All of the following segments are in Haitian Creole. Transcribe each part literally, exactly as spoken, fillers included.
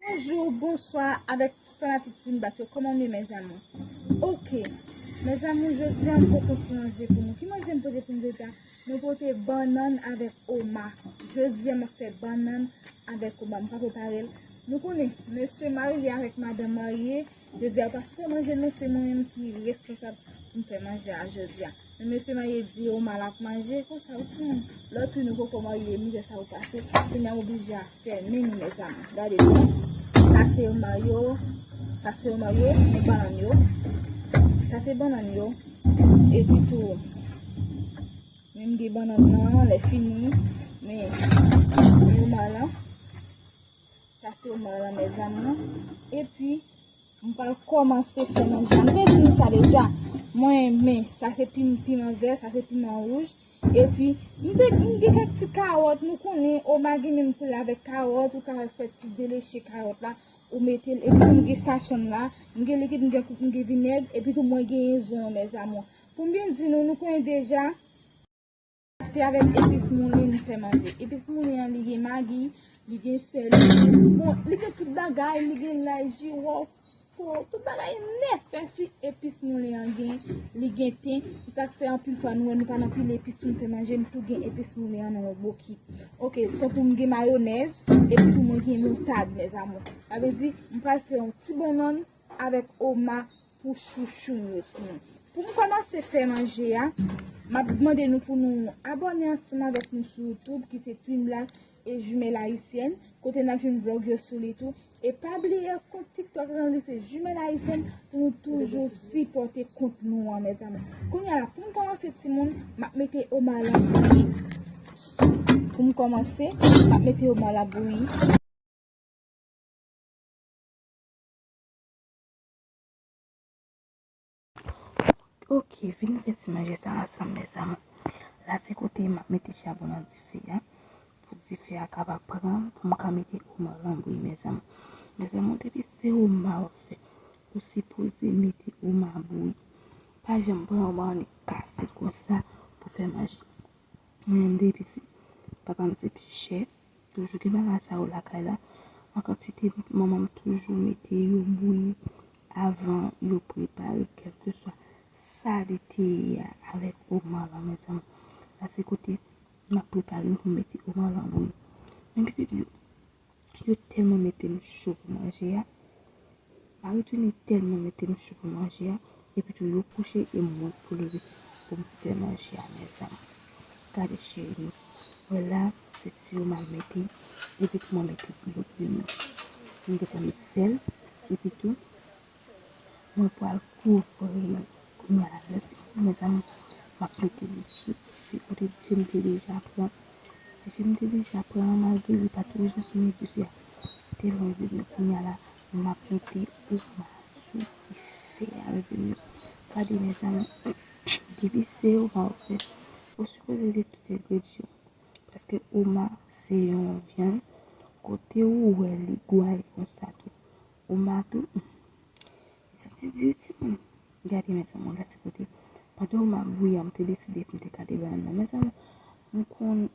Bonjou, bonswa avèk tout fanatik Queen Black yo. Kòman nou ye, mezanmi? Oke. Mezanmi, jodi a m pote yon ti manje pou nou. Ki manje m pote pou nou jodi a? Nou pote bannann avèk oma. Jodi a m ap fè bannann avèk oma. M ka prepare l. Nou konnen, mesye marye avèk madanm marye, jodi a yo pa sou fè manje non, se mwen menm ki responsab pou m fè manje a jodi a. Men mesye marye di oma l ap manje, konsa wi timoun. Lòt wi nou poko marye, mizè sa yo pase. Kounye a m oblije a fèmen nou, mezanmi. Gade non. Sa se oma yo. Sa se oma yo, men bannann yo. Sa se bannann yo. Epi tou, men m gen bannann nan, lè fini, men, men oma lan. Sa se oma lan, mezanmi. Epi, m pral kòmanse fè manje a. M te di nou sa deja. Mwen, men, sa se pim-, piman vè, sa se piman wouj. Epi, m te, m gen kèk ti kawòt, nou konnen, oma gen menm koulè avèk kawòt, ou ka fè ti deleche kawòt la, ou mete l. Epi tou, m gen sasonm la, m gen likid, m gen kout, m gen vinèg, epi tou, mwen gen zonyon, mezanmi. Pou m byen di nou, nou konnen deja, se avèk epis moulen nou fè manje. Epis moulen an, li gen magi, li gen sèl, li gen, bon, li gen tout bagay, li gen lay, jiwòf, po, tout bagay nèt, pèsi, epis moulen an gen, li gen ten. Se sa k fè anpil fwa nou wè nou pa nan pil epis pou nou fè manje, m tou gen epis moulen an nan yon bokit. Oke, tankou m gen mayonèz, epi tou mwen gen moutad, mezanmi. Sa vle di, m pral fè yon ti bannann avèk oma pou chouchou m yo, timoun. Pou m kòmanse fè manje a, m ap mande nou pou nou abòne ansanm avèk nou sou YouTube, ki se Twin Black e Jumelle Haïtienne, kote n ap jwenn vlòg yo sou li tou. E pa bliye kont TikTok lan, li se Jumelle Haïtienne, pou nou toujou sipòte kont nou an, mezanmi. Kounye a la, pou m kòmanse, timoun, m ap mete oma lan bouyi. Pou m kòmanse, m ap mete oma lan bouyi. Ok, vin fè ti manje sa ansanm, mezanmi. La, se kote m ap mete chabon nan dife a. Pou dife a kapab pran, pou m ka mete oma lan bouyi, mezanmi. Mezanmi, depi se oma w ap fè, ou sipoze mete oma bouyi. Pa janm pran oma annik kase l konsa pou fè manje. Mwen menm depi se papa m se pechè, toujou gen bagay sa yo lakay la. An kantite, manman m toujou mete yo bouyi avan yo prepare kèlkeswa sa li te ye a avèk oma lan, mezanmi. La se kote m ap prepare m pou m mete oma lan bouyi. Men pipipi, yo tèlman mete m cho pou manje a. Mari Twini tèlman mete m cho pou manje a. Epi tou yo kouche e mwen pou leve pou m fè manje a, mezanmi. Gade cheri m. Wè la, se ti yo m al mete. Epi tou mwen mete dlo pou yo. M gentan met sèl. Epi tou, mwen pral kouvri l. Kounye a la, lè fini, mezanmi, m ap mete li sou dife. Kote dife m te deja pran. Dife m te deja pran an, malgre li pa t orijinal, men dife a te lwen vre, men kounye a la, m ap mete oma sou dife a, mezanmi. Gade, mezanmi, depi se oma w fè, ou sipoze gen tout engredyan. Paske oma se yon vyann, kote ou wè li gwaye konsa tou. Oma tou, hmm, li santi di wi timoun. Gade, mezanmi, la se kote, pandan oma bouyi a, m te deside pou m te kale bannann nan. Mezanmi, m konn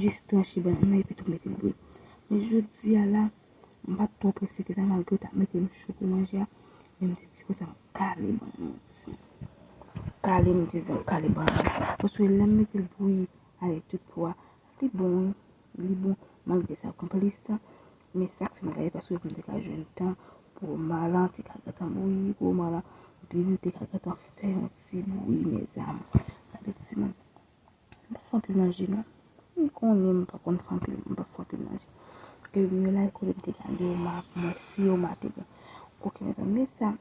jis tranche bannann nan epi tou mete l bouyi. Men jodi a la, m pa t twò prese ke sa, malgre yo t ap mete m cho pou manje a, men m te di konsa m kale bannann nan, timoun. Kale, m te di m kale bannann nan. Paske lè m mete l bouyi avèk tout po a, li bon wi. Li bon, malgre sa pran plis tan. Men sa k fè m kale, paske pou m te ka jwenn tan pou oma lan te ka gentan bouyi, pou oma lan, epi m te ka gentan fè yon ti bouyi, mezanmi. Gade timoun. M pa fè anpil manje, non. M konnen m pa konn fè anpil, m pa fè anpil manje. Epi m la, kote m te ka gen oma pou mwen, si oma te bon. Ok, mezanmi, men sa,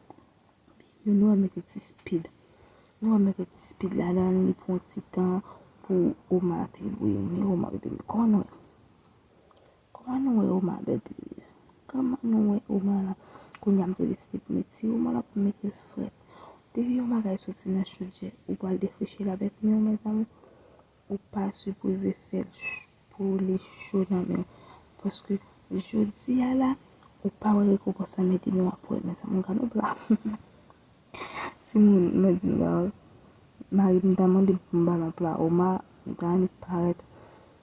nou wè mete ti spid. Nou wè mete ti spid ladan li pou yon ti tan pou oma te bouyi. Men oma, bebe, men kòman nou wè? Kòman nou wè oma, bebe? Kòman nou wè oma la? Kounye a m te deside pou mete ti oma la pou m mete l frèt. Depi yon bagay soti nan chodyè, ou pral defriche l avèk men w, mezanmi. Ou pa sipoze fè l ch-, pou li cho nan men w. Paske jodi a la, ou pa wè rekonpans lan, men demen w ap wè, mezanmi, gade yon pla. Timoun, mwen di nou bagay, mari m ta mande m pou m ba l yon pla oma, m ta annik parèt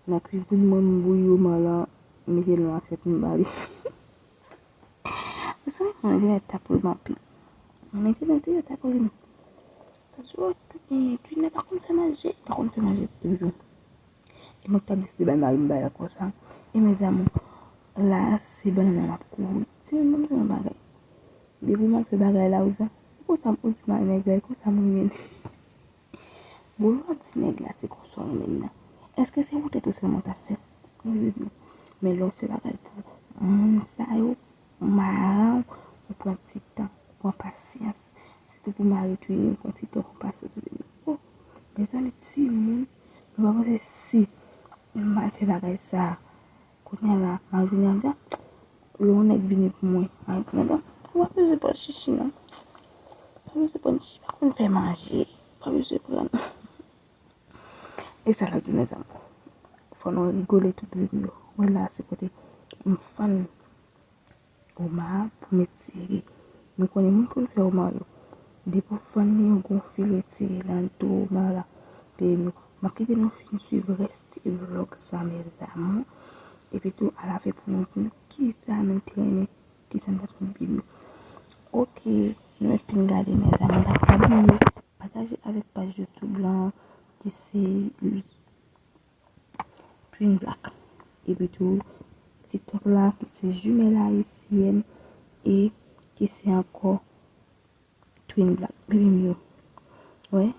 nan kwizin mwen, m bouyi oma lan, m mete l nan asyèt, m ba li. Mwen, entènèt t ap ri m anpil. Mwen, entènèt yo t ap ri m. Sa sou tout, eh, Twina pa konn fè manje, pa konn fè manje pou yo. E mwen ki t ap deside bay mari m bagay konsa. E mezanmi, la, se bannann nan m ap kouri. Se menm, menm se yon bagay. Depi m al fè bagay la, ou sa. E konsa m di mari nèg la, e konsa m renmen li. Bon, lè w ap di nèg la, se konsa w renmen l nan. Èske se poutèt ou sèlman w t ap fè l? Men lè w fè bagay pou moun sa yo, maran w, ou pran ti tan, ou pran pasyans. Sitou pou mari Twini, ou pran ti tan, ou pran pasyans. Oh, mezanmi, timoun, nou pa panse si m al fè bagay sa a, kounye a la, mari Twini ap di, "Ah, lè yon nèg vini pou mwen." Mari Twini ap di, "Ah, ou pa bezwen pran chichi, non. Ou pa bezwen pran chichi, pa konn fè manje. Ou pa bezwen pran." E sa l ap di, mezanmi. Fò nou rigole tout moun yo. Wè la, se kote m fann Oma pou m etire. Nou konnen moun konn fè Oma yo. Depi w fann li, yon gon fil retire nan do Oma la. Bebe m yo. M ap kite nou fin swiv rès ti vlòg sa, mezanmi. Epi tou, alafen pou nou di m kisa nou te renmen, kisa nou pa t renmen, bebe m yo. Oke, nou mèt fin gade, mezanmi. Dakò, bebe m yo. Pataje avèk paj YouTube lan, ki se Twin Black. Epi tou, TikTok la, ki se Jumelle Haïtienne, e ki se ankò Twin Black. Bebe m yo. Wè?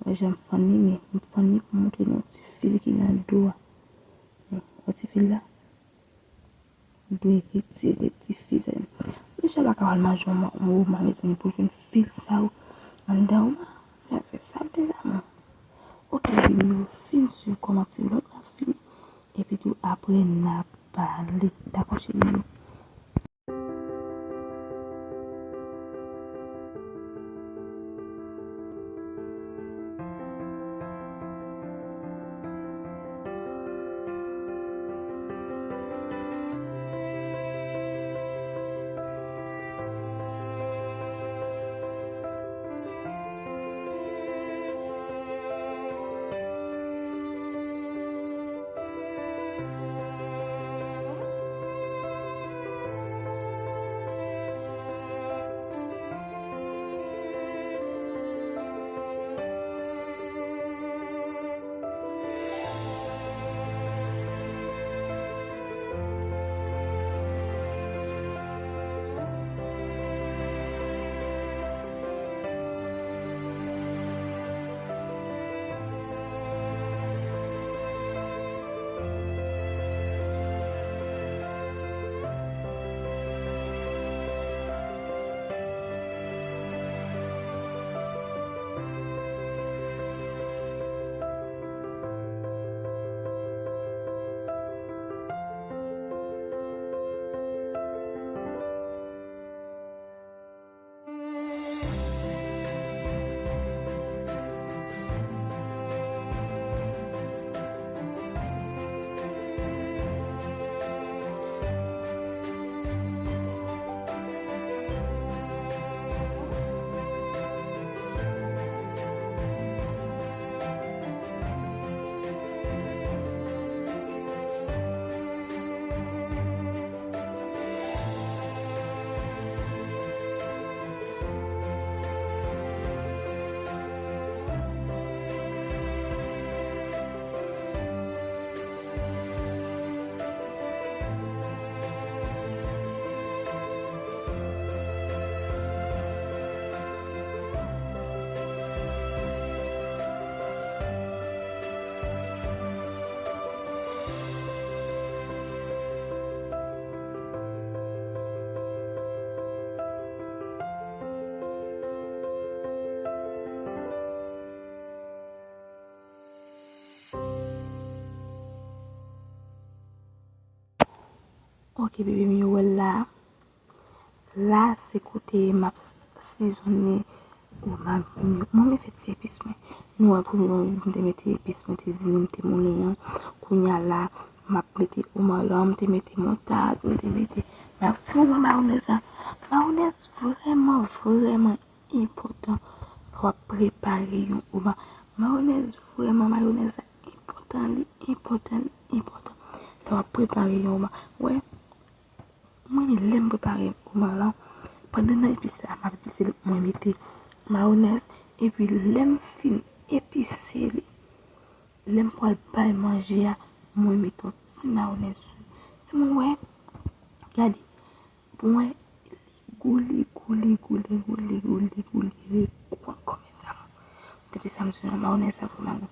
Wè jan m fann li, men m fann li pou montre nou ti fil ki nan do a. Wè ti fil la? Dwe retire ti fil sa yo. Mesye pa ka al manje yon ma-, yon Oma, mezanmi, pou jwenn fil sa yo anndan Oma. Fè, fè sa, mezanmi. Oke, bebe m yo, fin swiv kòman ti vlòg la fini. Epi tou, apre, n a pale. Dakò, cheri m yo? Oke, bebe m yo, wè la. La, se kote m ap sezonnen Oma m yo. Mwen, mwen fè ti epis mwen. Nou wè, premye mwen, m te mete epis mwen, te di nou, m te moulen an. Kounye a la, m ap mete Oma la, m te mete moutad, m te mete ma-, ti moman mayonèz la. Mayonèz vrèman, vrèman enpòtan lè w ap prepare yon Oma. Mayonèz, vrèman, mayonèz la enpòtan, li enpòtan, li enpòtan lè w ap prepare yon Oma. Wè, mwen, men lè m prepare Oma, mwen mete mayonèz, epi lè m fin epise li, lè m pral bay manje a, mwen mete yon ti mayonèz sou li. Timoun, wè, gade, pou mwen, li gou, li gou, li gou, li gou, li gou, li gou, li gou ankò, mezanmi. Tande sa, mesye, nan mayonèz la vrèman gou.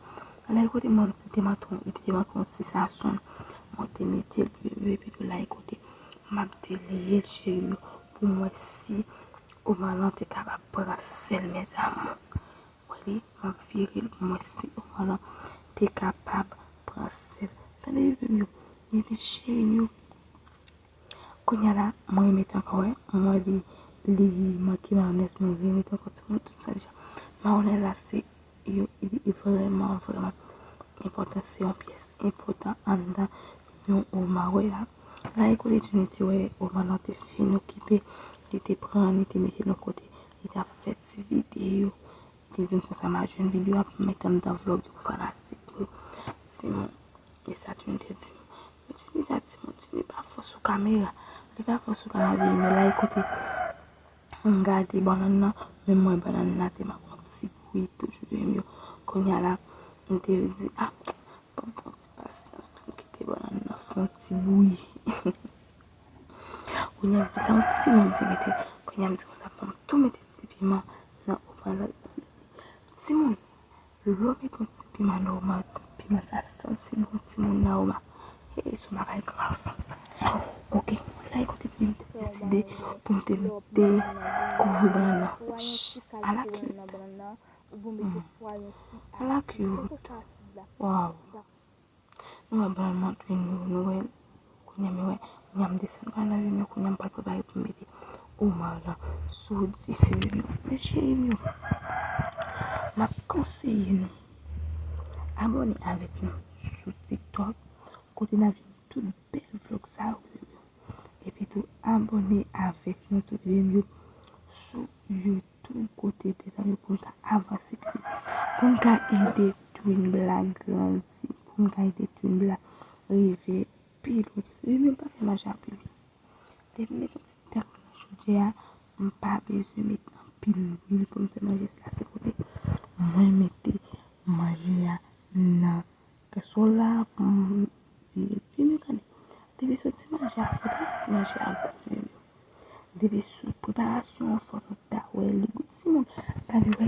La, kote mwen, ti te mantron, epi te mantron, si sa sonn, mwen te mete l, epi tou la, kote m ap deleye l, cheri m yo, pou mwen si oman lan te kapab pran sèl, mezanmi. Wè li, m ap vire l pou mwen si oman lan te kapab pran sèl. Tande, bebe m yo, epi cheri m yo. Kounye a la, mwen remete ankò, wè, mwen li, li manke mayonèz, mwen remete ankò timoun, timoun sa deja. Mayonèz la, se yo, li vrèman, vrèman enpòtan, se yon pyès enpòtan anndan yon oman, wè la. La, e kote Trinity, wè, oman lan te fin okipe, li te pran, li te mete l yon kote, li t ap fè ti videyo. Li te di m konsa, m a jwenn videyo a pou m mete anndan vlòg yo pou fanatik mwen. Timoun, e sa Trinity te di m. Men Trinity sa, timoun, Trinity pa fò sou kamera. Li pa fò sou kamera, men la, e kote m gade bannann nan, men mwen bannann nan te manke yon ti bouyi toujou, bebe m yo. Kounye a la, m te di, a, ban m pran ti pasyans pou m kite bannann nan fè yon ti bouyi. Kounye a, m peze yon ti piman, m te rete. Kounye a, m di konsa, ban m tou mete ti piman nan oman lan. Timoun, lè w mete yon ti piman nan oman, ti piman sa santi bon, timoun, nan oman. Hey, se yon bagay grav. Ok, la e kote pou m te deside pou m te dekouvri bannann nan. Ala cute. Ala cute. Wow. Nou wè bannann mantounen nou, nou wè. Kounye a, m wè, kounye a, m desann bannann nan, men kounye a, m pral prepare pou m mete oman lan sou dife, bebe m yo. Men cheri m yo, m ap konseye nou abòne avèk nou sou TikTok, kote n ap jwenn tout bèl vlòg sa yo, bebe m yo. Epi tou, abòne avèk nou tou, bebe m yo, sou YouTube, kote, mezanmi, pou n ka avanse pi, pou n ka ede Twin Black grandi, pou n ka ede Twin Black rive pi lwen. Bebe m yo, m pa fè manje anpil. Depi m met yon ti tèk nan chodyè a, m pa bezwen met anpil lwil pou m fè manje. Sa se kote mwen mete manje a nan kèswòl la pou m vire l. Bebe m yo, tande. Depi soti manje a, fò ti manje a gou, bebe m yo. Depi sou preparasyon an, fò nou ta wè li gou, timoun. Gade, wè.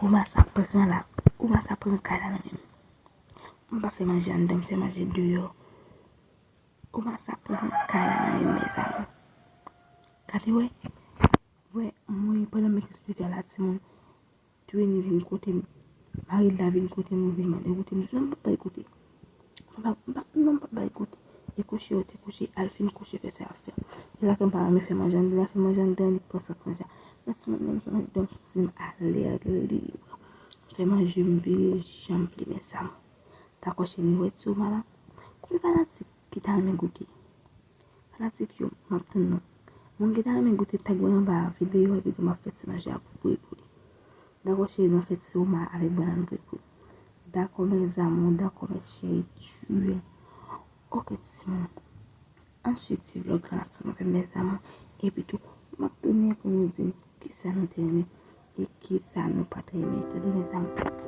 Oman sa pran la. Oman sa pran kay la nan men m. M pa fè manje anndan, m fè manje deyò. Oman sa pran kay la nan men m, mezanmi. Gade, wè. Wè, mwen, pandan m mete sou dife a la, timoun, Twin vin kote m. Mari l la vin kote m, vin mande kote m. Sinon, m p ap bay kote. M p ap, m p ap, non, m p ap bay kote. E kouche yo te kouche, al fin kouche, fè sa y ap fè. E la ke m pa renmen fè manje anndan, fè manje anndan, li pran sa k manje a. Men timoun, menm jan anndan, si m alèlib. Fè manje, m vire jan m vle, mezanmi. Dakò, cheri, wè ti oman la. Konbyen fanatik ki ta renmen goute? Fanatik yo, m ap tann nou. Moun ki ta renmen goute, tag mwen anba videyo a, epi tou m ap fè ti manje a pou voye pou li. Dakò, cheri, m ap fè ti oman avèk bannann voye pou li. Dakò, mes amours, dakò, mes chéris, tu es. Ok, timoun. Ann swiv ti vlòg la ansanm avè m, mes amours. Epi tou, m ap tounen pou nou di m kisa nou te renmen e kisa nou pa t renmen. Tande, mes amours.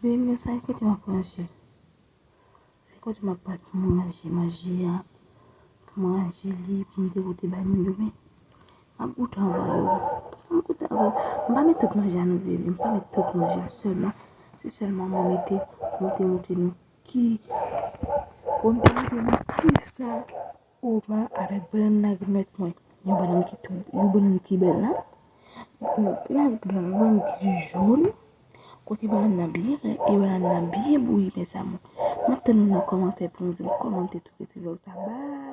Bebe, sa ki kote m ap ranje? Sa ki kote m ap pral pou m ranje manje a? Pou m ranje li, pou m te pote bay moun yo, men m ap goute anvan yo. M ap goute anvan yo. M pa met tout manje a non, bebe. M pa met tout manje a sèlman. Se sèlman mwen mete pou m te montre nou ki, pou m te montre nou ki sa Oma avèk bannann nan remèt mwen. Yon bannann ki tou, yon bannann ki bèl la. Yon bannann ki jòn. Kote bannann nan byen rèd e bannann nan byen bouyi, mezanmi. M ap tann nou nan kòmantè pou nou di m kòman nou te twouve ti vlòg sa. Bye!